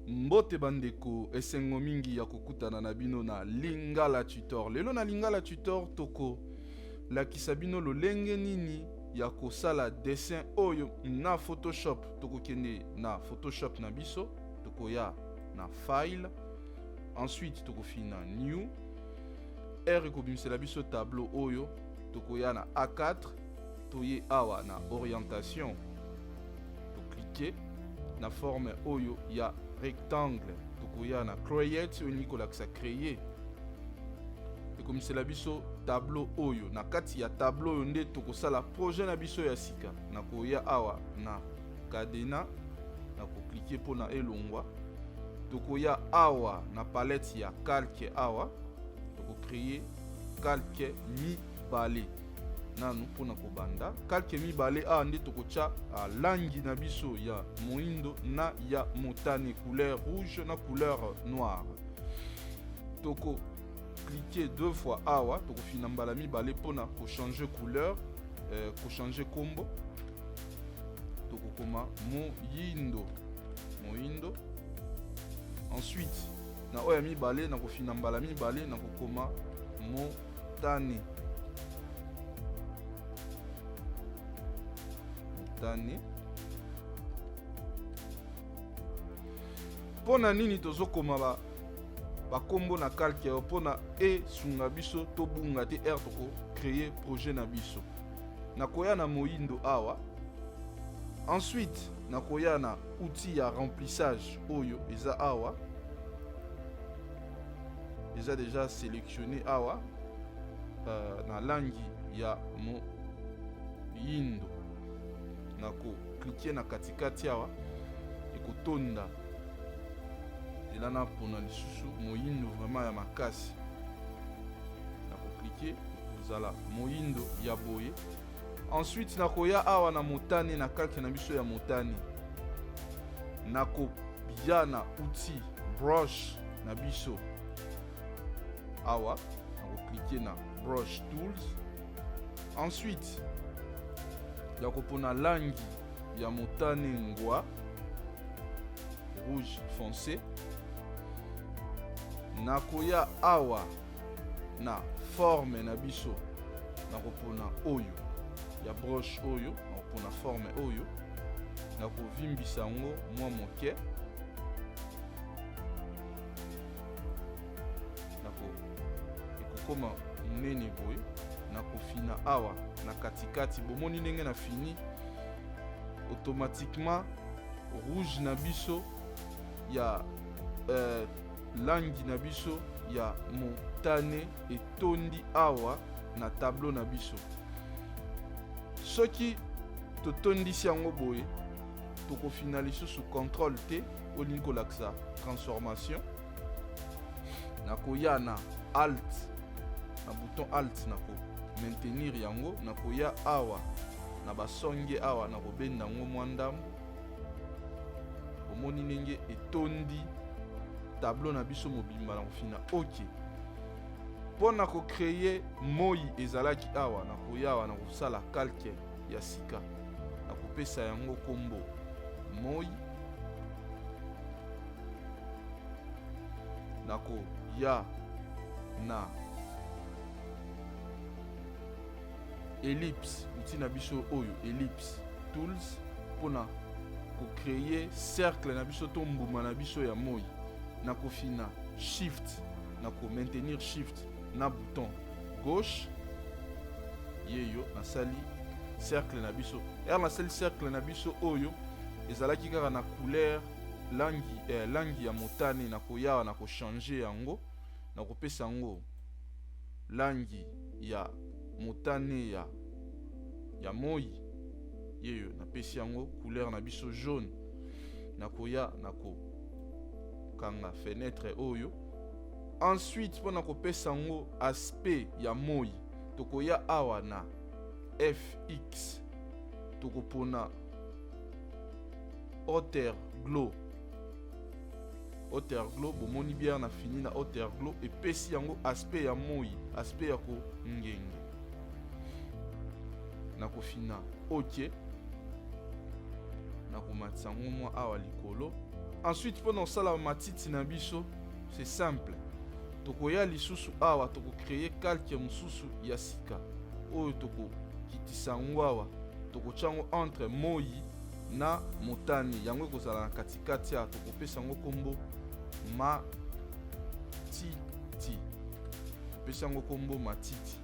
Mbote bandeko, esengo mingi ya kokutana na bino na Lingala Tutor. Lelo na Lingala Tutor toko lakisa bino lolenge nini ya kosala dessin oyo na Photoshop. Tokokende na Photoshop na biso, tokoya na file, ensuite tokofina new, R ekobimisela biso tableau oyo, tokoya na A4, toye awa na orientation, toklike na forme oyo ya rectangle, tokoya na create oyo elingi kolakisa créer, ekomisela biso tableau oyo. Na kati ya tableau oyo nde tokosala projet na biso ya sika. Nakoya awa na cadenas, nakoklike mpona elongwa. Tokoya awa na palette ya calque, awa tokocreye calque mibale nanu mpona kobanda. Calque mibale awa nde tokotya langi na biso ya moindo na ya motane, couleur rouge na couleur noire. Toko cliquer deux fois awa, tokofina mbala mibale mpona kochanger couleur, kochanger kombo. Tokokoma moyindo, moyindo. Ensuite na oyo ya mibale nakofina mbala mibale, nakokoma motane, motane. Mpona nini tozokoma bakombo na calque oyo? Mpona esunga biso tobunga te r toko créer projet na biso. Nakoya na moyindo awa, ensuite nakoya na outil ya remplissage oyo eza awa, eza déjà sélectionné awa, na langi ya moyindo. Nako cliquer na katikati awa, ekotonda ela na pona lisusu moyindo vraiment ya makasi. Nako cliquer kozala moyindo ya boye. Ensuite nakoya awa na motane, na calque na biso ya motane, nakoya na outil brush na biso awa, nakoclique na brush tools. Ensuite ya kopona langi ya motane ngwa, rouge foncé. Nakoya awa na forme na biso, nakopona oyo ya broche oyo, nakopona forme oyo, nakovimbisa yango mwa moke, ekokoma monene boye. Nakofina awa na katikati, bomoni ndenge na fini automatiquement rouge na biso ya langi na biso ya motane etondi awa na tableau na biso. Soki totondisi yango boye, tokofina lisusu contrôle T olingi kolakisa transformation. Nakoya na alt, na bouton alt nako maintenir yango, nakoya awa na basonge awa, nakobenda yango mwa ndambo. Omoni ndenge etondi tableau na biso mobimba. Na kofina ok mpo na kocreye moi ezalaki awa, nakoya awa, nakosala calque ya sika, nakopesa yango kombo moi. Nakoya na ellipse, outil na biso oyo ellipse tools, mpona kocreye cercle na biso to mbuma na biso ya moi. Nakofina shift, nako maintenir shift na bouton gauche yeyo, nasali cercle na biso. R nasali cercle na biso oyo ezalaki kaka na couleur langi ya motane. Nakoya na kochanger yango, nakopesa yango langi ya motane ya moi yeyo, napesi yango couleur na biso jaune. Nakoya nakokanga fenêtre oyo. Ensuite mpona kopesa yango aspect ya moi, tokoya awa na FX, tokopona Outer Glow. Outer Glow, bomoni bien na fini na Outer Glow, epesi yango aspect ya moi, aspect ya kongenge. Nakofina ok, nakomatisa yango mwa awa likolo. Ensuite, mpona kosala matiti na biso, c'est simple. Tokoya lisusu awa, tokocréer calque mosusu ya sika oyo tokokitisa yango awa, tokotya yango entre moi na motane. Yango ekozala na katikati awa. Tokopesa yango nkombo matiti. Topesi yango nkombo matiti.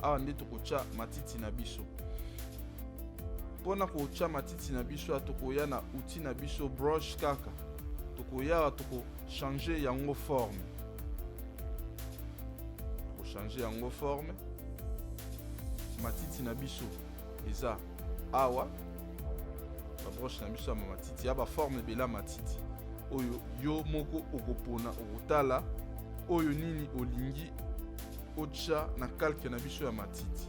Awa nde tokotya matiti na biso. Mpona kotya matiti na biso awa, tokoya na outil na biso brush kaka. Tokoya awa, tokochanger yango forme, tokochanger yango forme. Matiti na biso eza awa, babroche na biso ya matiti ya baforme ebele ya matiti oyo yo moko okopona, okotala oyo nini olingi otya na calque na biso ya matiti.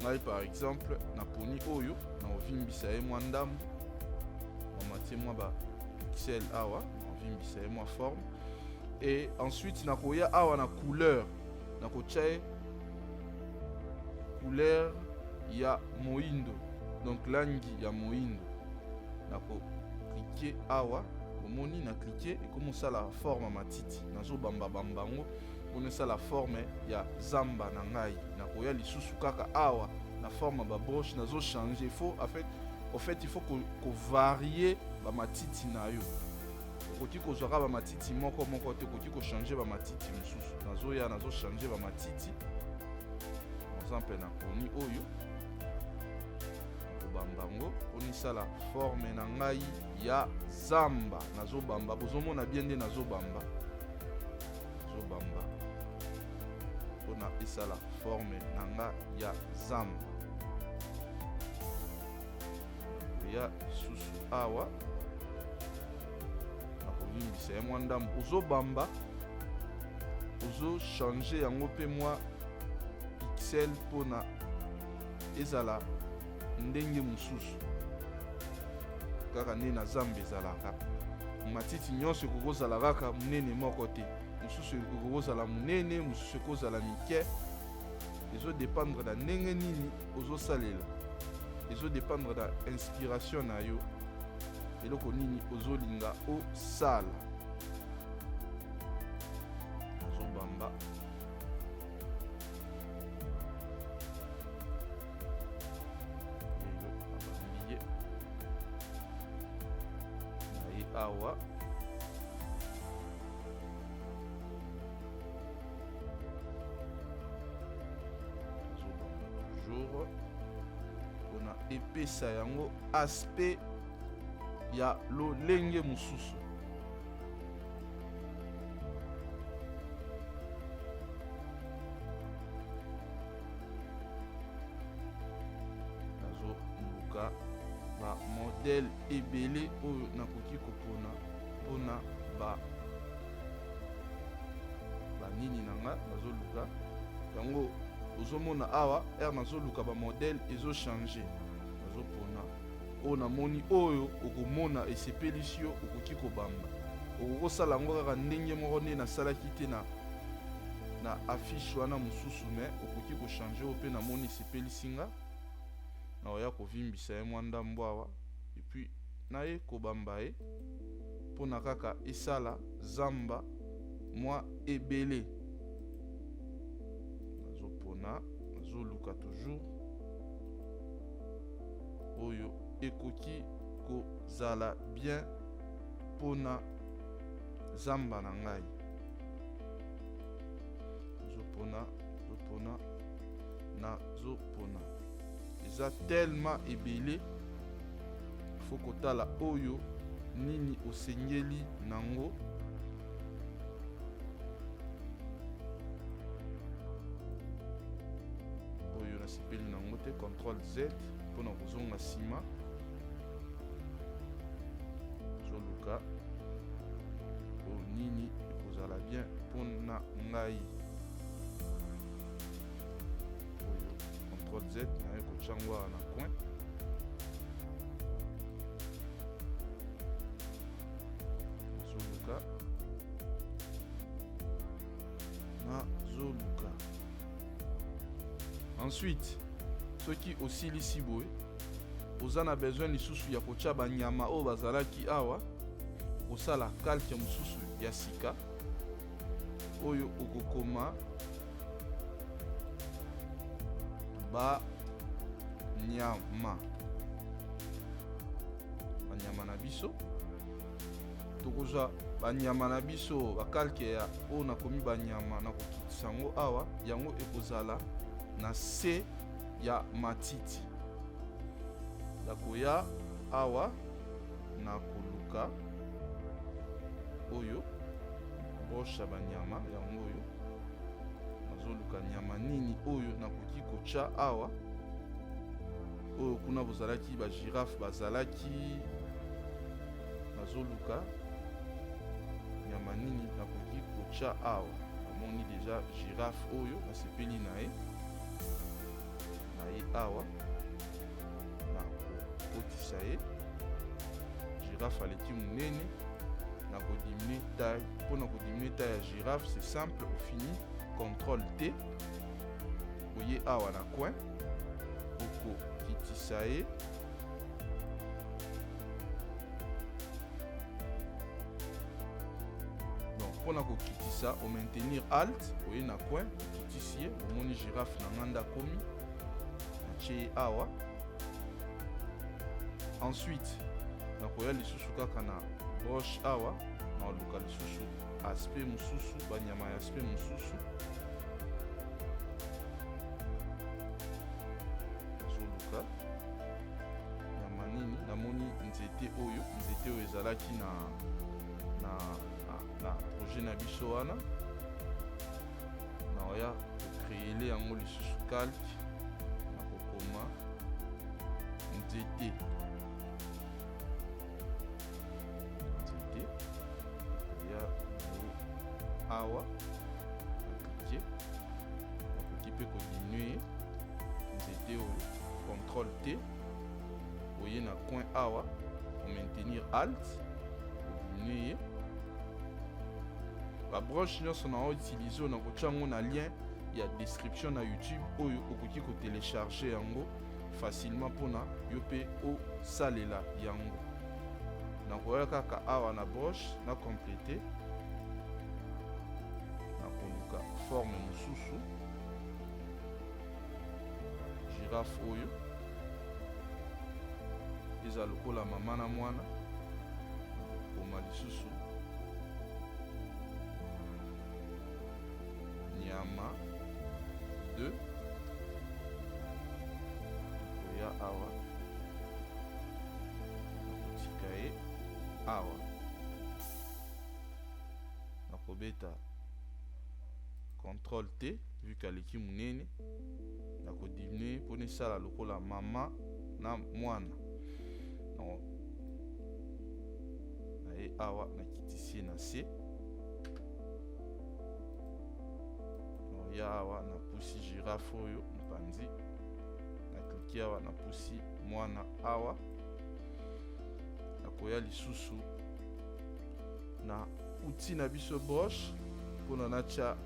Ngai par exemple naponi oyo, na ovimbisa ye mwa ndambo, mamatie mwa bapixel awa, naovimbisa ye mwa forme. Et ensuite nakoya awa na couleur, nakotya ye couleur ya moyindo, donc langi ya moyindo. Nakocliquer awa, omoni, na cliquer, ekomi osala forme ya matiti. Nazobambabamba yango mpona esala forme ya zamba na ngai. Nakoya lisusu kaka awa na forme ya babroche, nazochanger. Il faut en fait, au fait il faut kovarier bamatiti na yo. Okoki kozwa kaka bamatiti moko moko te, okoki kochanger bamatiti mosusu. Nazoya, nazochanger bamatiti. Par exemple, naponi oyo, nakobamba yango mpona esala forme na ngai ya zamba. Nazobamba, bozomona bien nde nazobamba, nazobamba mpona esala forme na nga ya zamba. Nakoya lisusu awa, nakovimbisa ye mwa ndambo. Ozobamba, ozochanger yango mpe mwa pixel mpona ezala ndenge mosusu, kaka nde na zamba ezalaka. Matiti nyonso ekoki kozala kaka monene moko te, mosusu ekoki kozala monene, mosusu ekozala mike. Ezodépendre na ndenge nini ozosalela, ezodépendre na inspiration na yo, eloko nini ozolinga osala. Ozobamba. Oyo abambi ye na ye awa. Azobamba toujours mpona epesa yango aspect ya lolenge mosusu. Nazoluka bamodèle ebele oyo nakoki kopona mpona ba banini na nga. Nazoluka yango, ozomona awa ere nazoluka bamodèle ezochanger. Nazopona oyo namoni, oyo okomona esepelisi yo, okoki kobamba. Okoki kosala yango kaka ndenge moko nde nasalaki te na affiche wana mosusu, mais okoki kochanger. Oyo mpe namoni esepelisi nga, naoya kovimbisa ye mwa ndambo awa, et puis naye kobamba ye mpona kaka esala zamba mwa ebele. Nazopona, nazoluka toujours oyo ekoki kozala bien mpona zamba na ngai. Nazopona, nazopona, nazopona. Eza tellement ebele, faut kotala oyo nini osengeli nango. Oyo nasepeli nango te, Contrôle Z mpona kozonga nsima. Ozoluka oyo nini ekozala bien mpona ngai. Oyo, Contrôle Z, naye kotya yango awa na coin. Nazoluka, nazoluka. Ensuite, soki osilisi boye, oza na besoin lisusu ya kotya banyama oyo bazalaki awa. Okosala calque mosusu ya sika oyo okokoma ba nyama, banyama na biso. Tokozwa banyama na biso, bakalke ya oyo nakomi banyama, nakokitisa yango awa. Yango ekozala na se ya matiti. Nakoya awa, nakoluka oyo broche ya banyama. Yango oyo nazoluka nyama nini oyo nakoki kotya awa. Oyo kuna bozalaki ba girafe bazalaki. Nazoluka nyama nini nakoki kotya awa. Namoni deja girafe oyo, nasepeli na ye. Na ye awa, nakokotisa ye. Girafe aleki monene, nakodiminuer taille. Mpona kodiminuer taille ya girafe, c'est simple, ofini Contrôle T, oye awa na coin, okokitisa ye. Donc mpona kokitisa, omaintenir Alt, oye na coin, okitisi ye. Omoni girafe na nga nde akomi, natie ye awa. Ensuite nakoya lisusu kaka na broche awa, naluka lisusu aspect mosusu, banyama ya aspect mosusu. Nazoluka nyama nini. Namoni nzete oyo, nzete oyo ezalaki na projet na biso wana. Naoya kocréer yango lisusu calque, nakokoma nzete. Nzete nakoya naye awa, nacliquer. Nakoki mpe kodiminuer nzete oyo, Contrôle T, oye na coin awa, omaintenir Alt, odiminuer ye. Babroche nyonso na outiliser oyo, nakotia yango na lien ya description na YouTube oyo okoki kotélécharger yango facilement mpona yo mpe osalela yango. Nakoya kaka awa na broche, na compléter, nakoluka forme mosusu. Girafe oyo eza lokola mama na mwana. Nakokoma lisusu nyama 2. Koya awa, nakotika ye awa, nakobeta Contrôle T. Vu qu'aleki monene, nakodiminuer mpona esala lokola mama na mwana. Na ye awa, nakitisi ye na se. Ya awa, napusi girafe oyo mopanzi, nacliquer awa, napusi mwana awa. Nakoya lisusu na outil na biso broche mpona natya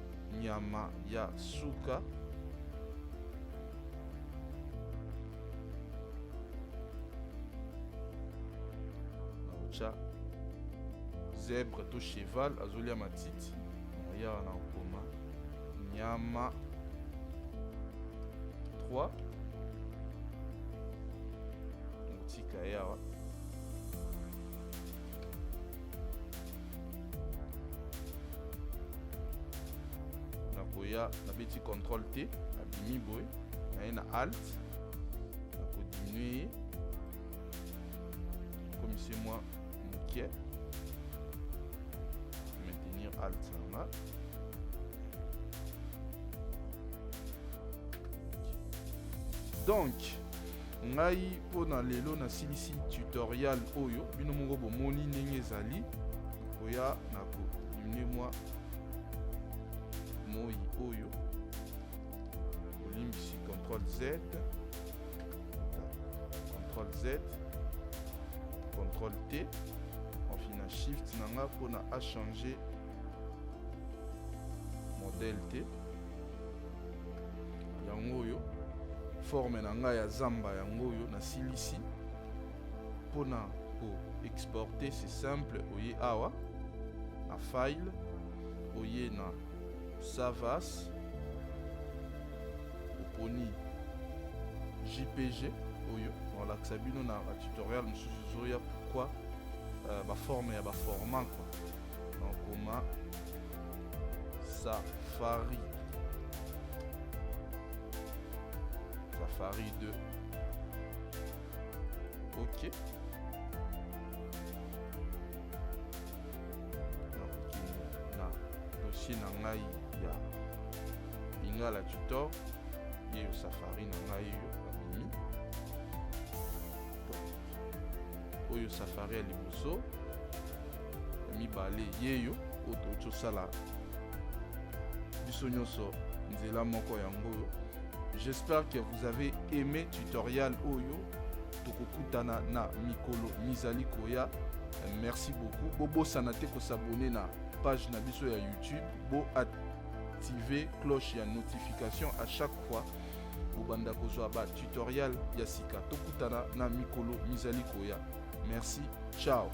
nyama ya suka. Naotya zèbre to cheval azolia matiti. Nayawa na kokoma nyama 3, nakotika ye awa. Nakoya, nabeti Contrôle T, abimi boye. Naye na Alt, nakodiminuer ye, komise mwa moke, maintenir Alt na nga. Donc ngai mpona lelo nasilisi tutorial oyo. Bino moko bomoni ndenge ezali. Koya na kodiminuer mwa moi oyo, olimbisi, Contrôle Z, Contrôle Z, Contrôle T, enfin na Shift na nga mpona achanger modèle te. Yango oyo forme na ngai ya zamba, yango oyo nasilisi mpona ko Exporter, c'est simple, oye awa na file, oye na save as, oponi JPG oyo nalakisa bino na ba tutoriel mosusu ezoya, pourquoi ba forme ya ba format quoi. Nakoma Safari, Safari 2. Ok, nakokende na dossier na ngai ya Lingala Tutor, ye yo Safari na ngai yo abimi. Oyo Safari ya liboso, ya mibale ye yo oyo touti osala biso nyonso nzela moko yango oyo. J'espère que vous avez aimé tutoriel oyo. Tokokutana na mikolo mizali koya. Merci beaucoup. Bobosana te kos'abonner na page na biso ya YouTube, bo activer cloche ya notification, à chaque fois bobanda kozwa ba tutoriel ya sika. Tokutana na mikolo mizali koya. Merci, ciao.